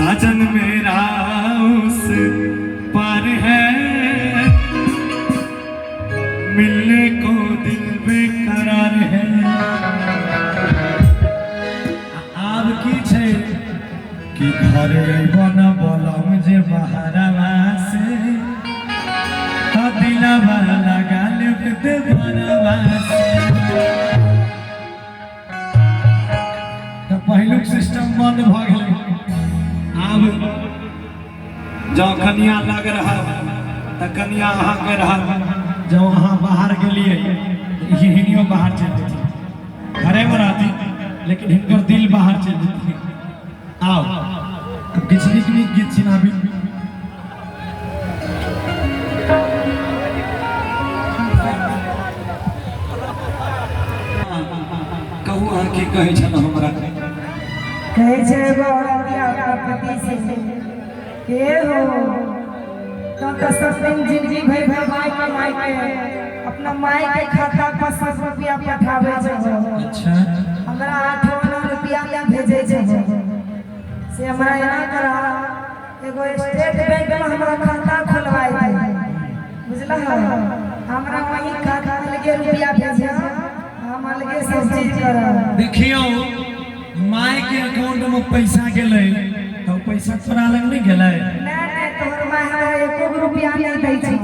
साजन मेरा उस पार है, मिलने को दिल बेकरार है। आब की छै कि घर अइबो न बोलम जे बहरवा से, त दिलवा लगा लेब देवरवा से। तऽ पहिलुक सिस्टम बंद भऽ गेलै। आब जँ कनिया लग रहल तऽ कनिया अहाँके रहल, जँ अहाँ बाहर गेलियै तऽ हिनियो बाहर चलि जेथिन, घरेमे रहथिन लेकिन हिनकर दिल बाहर चलि जेथिन। आउ आब किछु नीक नीक गीत सुनाबी। कहू अहाँ की कहै छलहुँ हमरा? कहै छै एगो औरतिया अपना पति से, के हो तो तऽ सब दिन जिंदगी भरि भरि माय के माय के अपना माय के खाता पर सब रुपया पठाबै छै। अच्छा। हमरा आठो आना रुपया नहि भेजै छै, से हमरा एना करा एगो स्टेट बैंक में हमरा खाता खोलवाई दे, बुझलह? हमरा वही खाता अलगे रुपया भेजिया, हम अलगे सब चीज करब। देखियौ, माय के अकाउंट में पैसा गेलै तऽ ओ पैसा तोरा लग नहि गेलै? नहि नहि, तोहर माय हमरा एको गो रुपया नहि दै छै,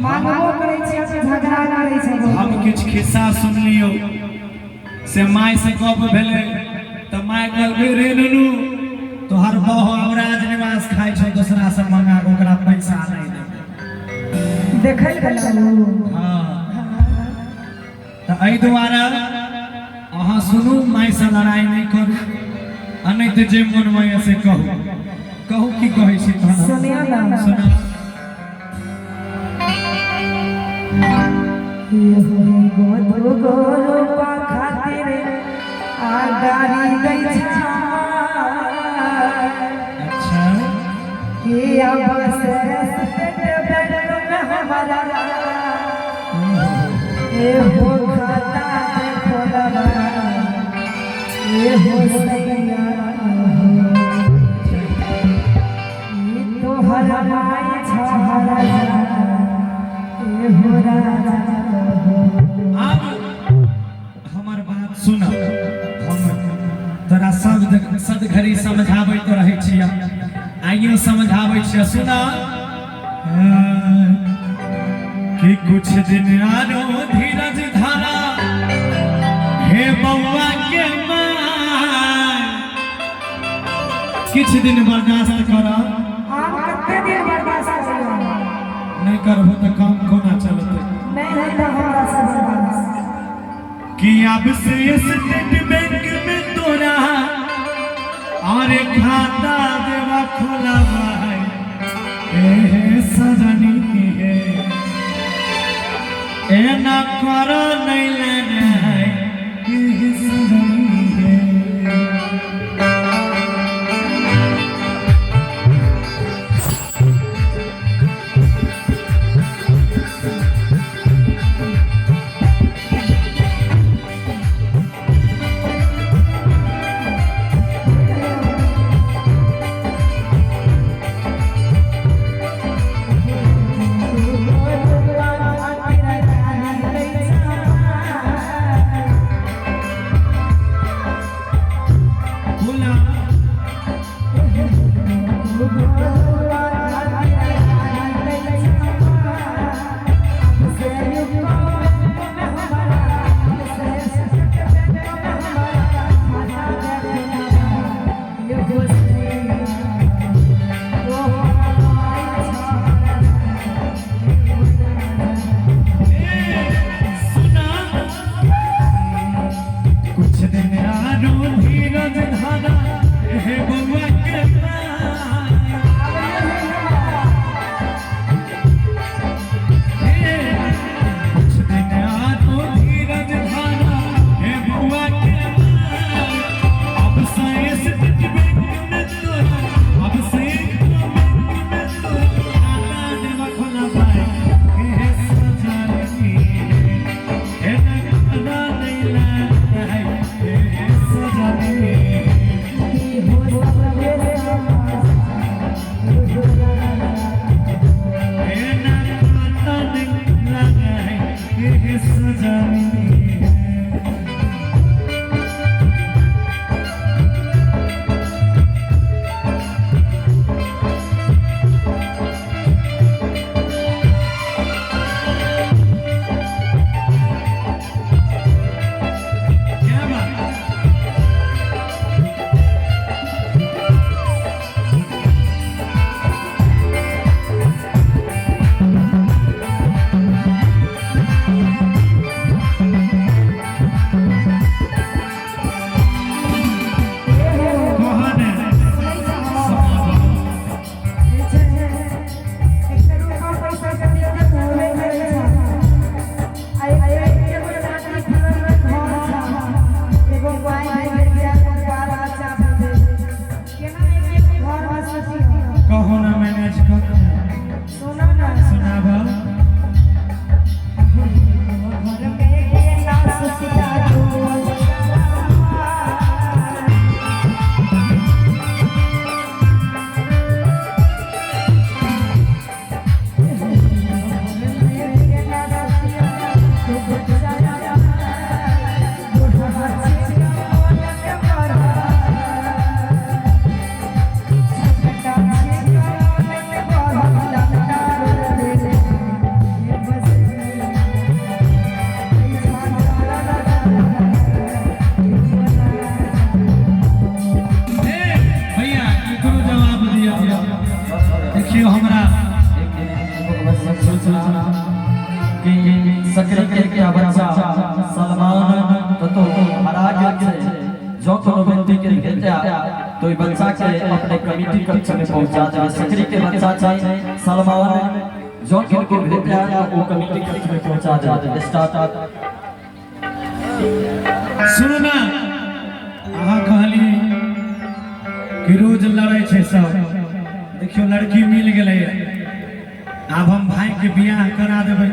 मांगबो करै छियै तऽ झगड़ा करै छै। हम किछु खिस्सा सुनलियौ से माय से गप भेलै तऽ माय कहलकै, रे नुनू, तोहर बहु अवराज निवास खाइ छौ दोसरा से मंगा के, ओकरा पैसा नहि देबै। देखै गेलहुँ। हाँ, तऽ एहि दुआरे अहाँ सुनू, माय से लड़ाइ नहि करू, आ नहि तऽ जे मोनमे यऽ से कहू। कहू की कहै छी तहन? सुनियौ ने। सुना। एगो दूगो रूपा खातिर आ गाड़ी दै छै। अच्छा। कि अब से स्टेट बैंक में हमारा ए हो खाता खोलवा, ए हो सैया हो, ई तोहर माय छहरा, ए हो राजा हो। आब हमर बात सुन। हम तोरा सब सद घड़ी समझाबैत रहै छियै, आइयो समझाबै छियै, सुन कि कुछ दिन आरो धीरज धारा हे बौआ के माय, किछु दिन बर्दाश्त कर। आब कते दिन बर्दाश्त करियौ? नहि करबो तऽ काम कोना चलतै? नहि होता हमरा से बर्दाश्त। कि अब से स्टेट बैंक में तोरा और खाता देवा खोला भाई, ए सजनी हे, ए ना कर नहीं लेने है, ए सजनी हे। आयत तो बच्चा के अपने कमेटी कक्ष में पहुंचा देबै। सकरी के बच्चा छै सलमान, जो किनको भेट आयत वो कमेटी कक्ष में पहुंचा देबै। स्टार्ट। सुनू ना, अहाँ कहलियै कि रोज लड़ै छै सब। देखियौ लड़की मिल गेलै, आब हम भाई के बियाह करा देबै,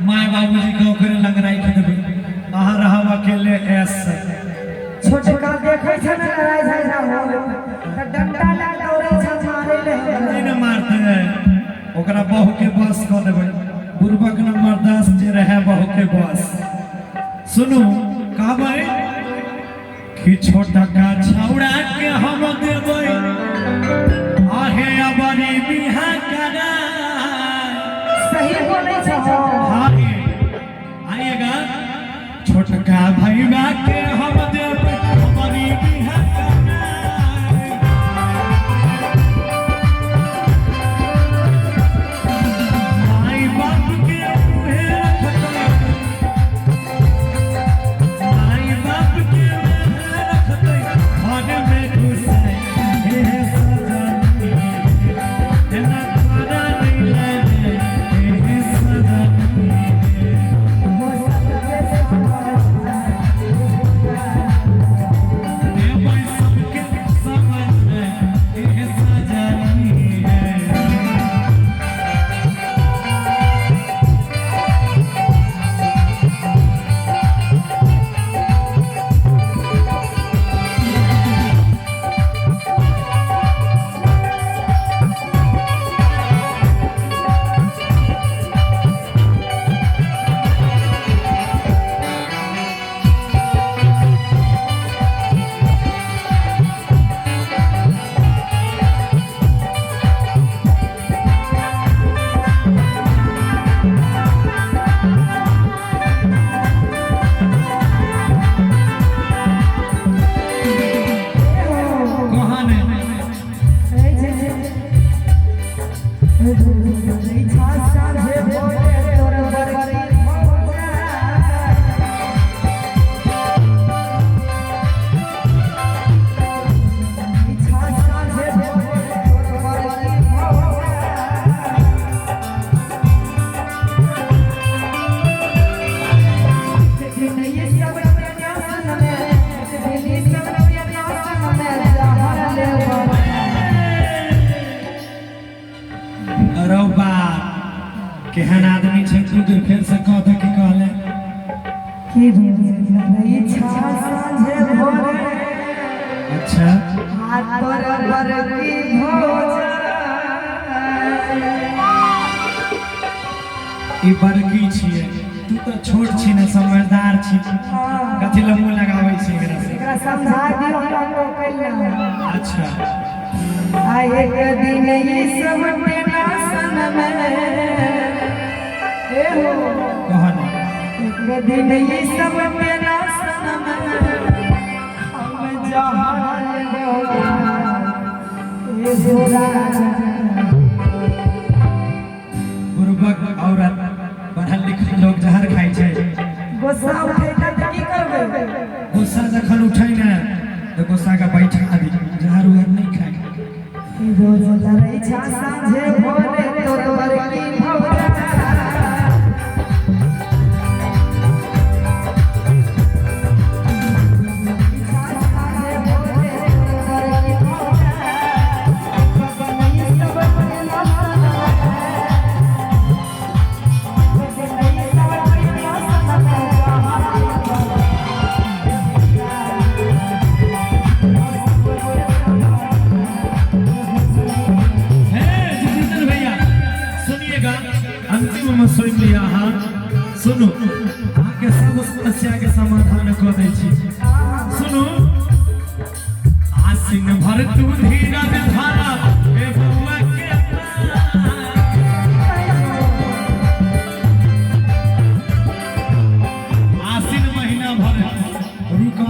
my बाबूजी के ओकरे लग राखि देबै, अहाँ रहब अकेले ऐस। छोटका देखै छै ने लड़ाई झगड़ा हो तऽ डंडा लए दौड़ै छै मारै ले। नहि ने मारतै, ओकरा बहू के बस कऽ देबै। बुड़बक नंबर 10 जे रहै बहू के बस। सुनू कहबै कि छोटका छौड़ा के हम देबै आहे अबरी बियाह करा। सही बोलै छै। हाँ आइएगा, छोटका भैया के हम देबै अबरी बियाह करा। माई बाप के उहे रखतै, माई बाप के उहे रखतै घर में घुसै। हे सजनी एना खाना नहीं लेने, हे सजनी। देबै सबके समझ, हे सजनी। कहाँ ने रौ बा, केहन आदमी छै तू जे फेर से कह दे की कहले। की इच्छा साँझे भोरे अच्छा हाथ पर बरकी भोजा। ई बड़की छियै, तू तऽ छोट छी ने, समझदार छी, कथी लए मुँह लगाबै छी एकरा से? एकरा समझा दियौ, हमरा रोकै ला। अच्छा। आ एक दिन ई सब टेंशन में ए हो, कह ने। एक दिन ई सब टेंशन में हम जहान लेबो ए हो राजा। बुड़बक औरत, पढ़ल लिखल लोग जहर खाइ छै। गुस्सा उठेतै तऽ की करबै? गुस्सा जखन उठै ने तऽ गुस्सा के बैठा दी, जहर उहर नहि खाइ। रोज लड़ै छा साँझे भोरे तोर बड़की भौजा। हे जितेंद्र भैया सुनिएगा, अंतिम में सुनि लिया अहाँ। सुनू, अहाँके सब समस्या के समाधान कऽ दै छी। सुनू, आसिन भर तू धीरज धारा हे बउआ के आसिन महीना भर रुक,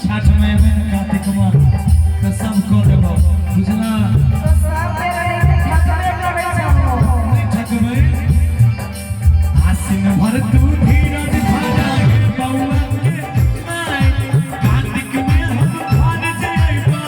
छठ में कार्तिक में तऽ सब कऽ देबो, बुझला? नहीं ठकबै। आसिन भर तू धीरज धारा हे बउआ के माय, कार्तिक में हम घर जइबा।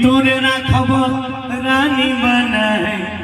तोरे राखब रानी बनाए।